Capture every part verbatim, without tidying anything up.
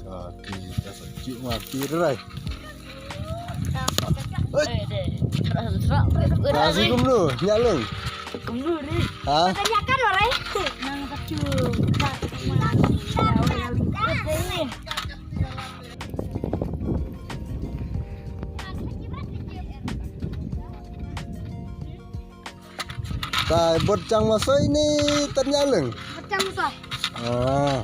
Ka ki ka sa ju ma ki rai. Oi. Ka si kumno, Nyaleng. Kumno ni? Ha? Nang ka ju. Ta bot chang ma soi ni tan Nyaleng. Bot chang ma soi. Ah.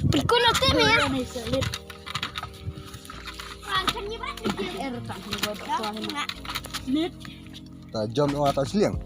Pikun ote me ya. Ta jom wa ta sliang.